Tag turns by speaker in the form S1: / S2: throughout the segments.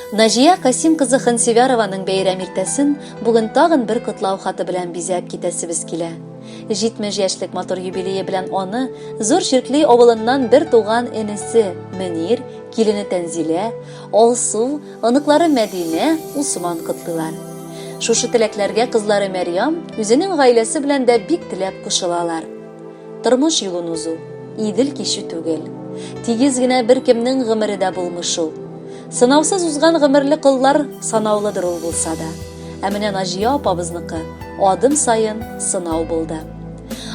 S1: Наҗия Касим кызы Хансевярованың бәйрәм иртәсен бүген тагын бер котлау хаты белән бизәп китәсебез килә. 70 яшьлек матур юбилее белән аны Зур Чиркли авылыннан бер туган энесе Мөнир, килене Тәнзилә, Алсу, оныклары Мәдинә, Усман котлыйлар. Шушы теләкләргә кызлары Мәрьям үзенең гаиләсе белән дә бик теләп кушылалар. Тормыш юлын узу, Идел кичү түгел. Тигез генә беркемнең гомере дә булмый шул. Сынаусыз узган гомерле коллар санаулыдыр ул булса да. Ә менә Наҗия апабызныкы адым саен сынау булды.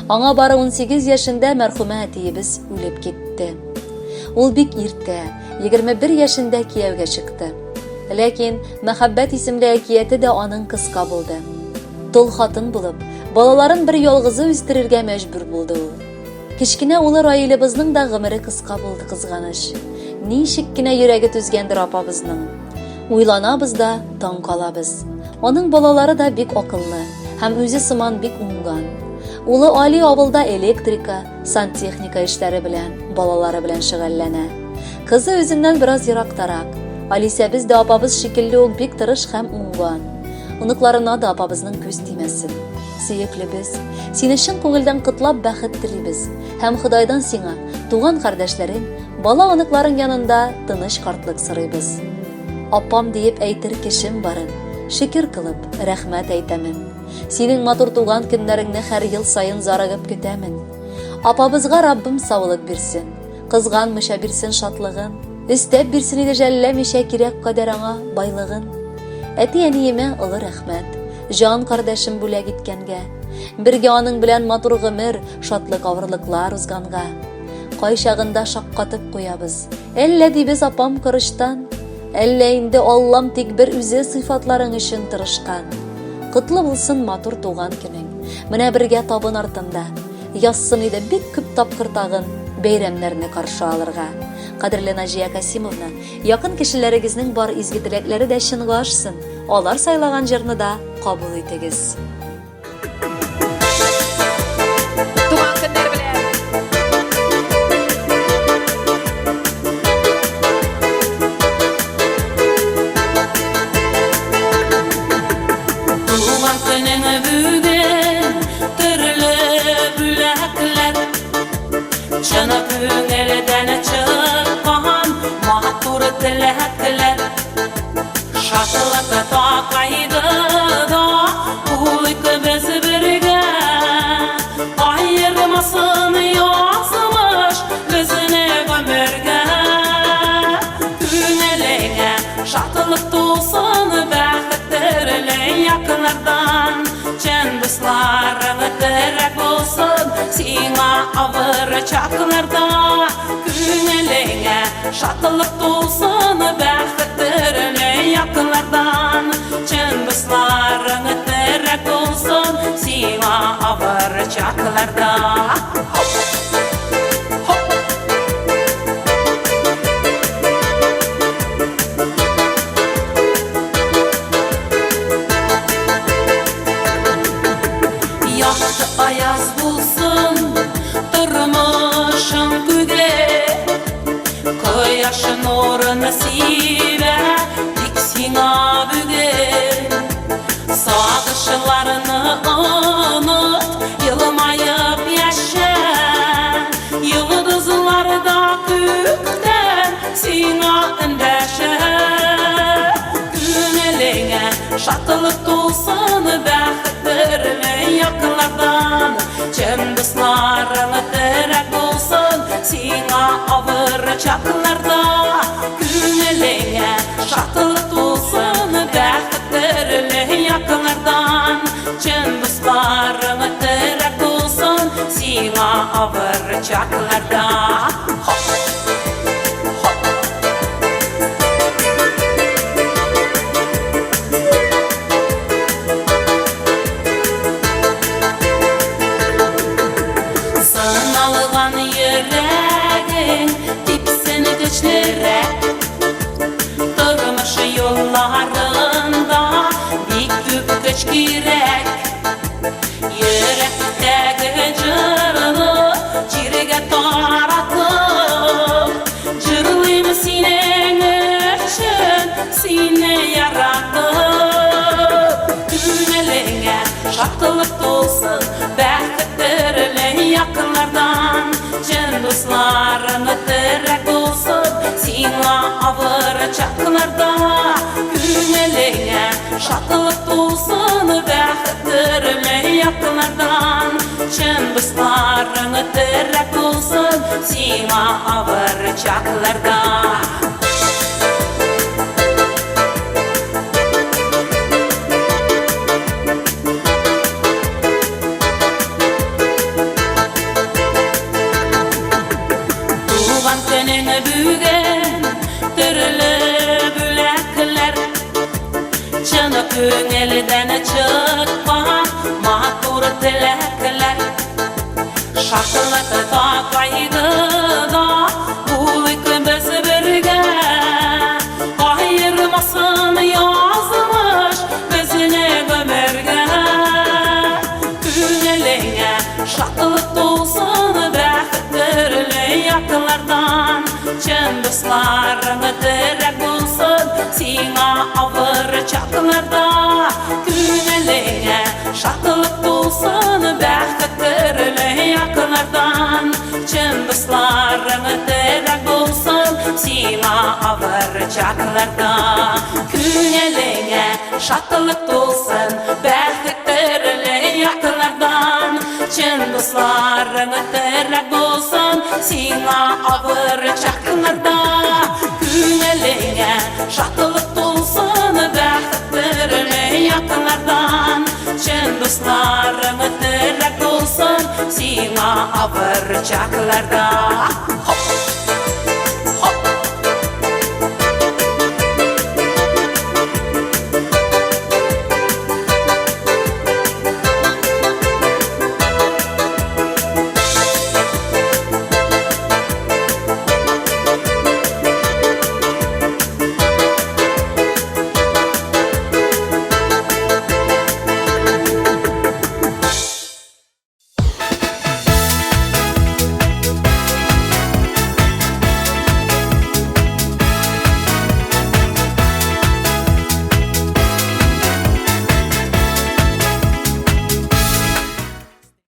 S1: Аңа бары 18 яшендә мәрхүмә әтиебез үлеп китте. Ул бик иртә, 21 яшендә кияүгә чыкты. Ләкин Мәхәббәт исемле әкияте дә аның кыска булды. Тол хатын булып, балаларын бер ялгызы үстерергә мәҗбүр булды ул. Кечкенә улы Раилебезнең дә гомере кыска булды, кызганыч. Ничек кенә йөрәге түзгәндер апабызның. Уйланабыз да, таң калабыз. Аның балалары да бик акыллы һәм үзе сыман бик уңган. Улы Али авылда электрика, сантехника эшләре белән, балалары белән шөгыльләнә. Кызы үзеннән бераз ерактарак. Алисәбез дә апабыз шикелле үк бик тырыш һәм уңган. Оныкларына да апабызның күз тимәсен. Сөеклебез, сине чын күңелдән котлап бәхет телибез һәм Ходайдан сиңа, туган кардәшләрең, бала оныкларың янында тыныч картлык сорыйбыз. Апам диеп әйтер кешем барын, шөкер кылып, рәхмәт әйтәмен. Синең матур туган көннәреңне һәр ел саен зарыгып көтәмен. Апабызга Раббым саулык бирсен, кызганмыйча бирсен шатлыгын, өстәп бирсен иде жәлләмичә кирәк кадәр аңа байлыгын. Әти-әниемә олы рәхмәт, җан кардәшем бүләк иткәнгә. Бергә аның белән матур гомер, шатлык-авырлыклар узганга. Кайчагында шаккатып куябыз. Әллә дибез апам корычтан, әллә инде Аллам тик бер үзе сыйфатларың өчен тырышкан. Котлы булсын матур туган көнең. Менә бергә табын артында. Язсын иде бик күп тапкыр тагын бәйрәмнәрне каршы алырга. Кадерле Наҗия Касимовна, якын кешеләрегезнең бар изге теләкләре дә чынга ашсын. Алар сайлаган җырны да кабул итегез.
S2: Туган көннәр белән! Туган көнең бүген төрле бүләкләр. Чын күңелдән чыккан матур теләкләр. Шатлык такайды да булыйк без бергә. Аермасын язмыш безне гомергә. Күңелеңә шатлык тулсын, бәхет төрле яклардан. Чын дусларың терәк булсын сиңа авыр чакларда. Күңелеңә шатлык тулсын, бәхет төрле яклардан. Чын дусларың терәк булсын сиңа авыр чакларда. Хоп! Хоп! Якты аяз булсын тормышың күге, Кояш нурын сибә тик сиңа бүген. Сагышларны оныт, елмаеп яшә, Йолдызлар да күктән сиңа эндәшә. Күңелеңә шатлык тулсын, бәхет төрле яклардан. Чын дусларың терәк булсын сиңа авыр чакларда. Күңелеңә шатлык тулсын, бәхет төрле яклардан. Чын дусларың терәк булсын сиңа авыр чакларда. Хоп! Хоп! Сыналган йөрәгең типсен көчлерәк. Тормыш юлларында бик күп көч кирәк. Йөрәктәге җырны җиргә таратып, җырлыйм синең өчен. сине яратып. Күңелеңә шатлык тулсын, бәхет төрле якыннардан. Чын дусларың терәк булсын сиңа авыр чакларда. Күңелеңә шатлык тулсын, бәхет төрле якыннардан. Чын дусларың терәк булсын сиңа авыр чакларда. Туган көнең бүген, төрле бүләкләр, чын күңелдән чыккан матур теләкләр. Шатлыкта, кайгыда булыйк без бергә, аермасын язмыш безне гомергә. Күңелеңә шатлык тулсын, бәхет төрле яклардан. Чын дусларың терәк булсын сиңа авыр чакларда. Күңелеңә шатлык тулсын, бәхет төрле яклардан. Чын дусларың терәк булсын сиңа авыр чакларда. Күңелеңә шатлык тулсын, бәхет төрле яклардан. Чын дусларың терәк булсын сиңа авыр чакларда. Күңелеңә шатлык тулсын, бәхет төрле яклардан. Чын дусларың терәк булсын сиңа авыр чакларда.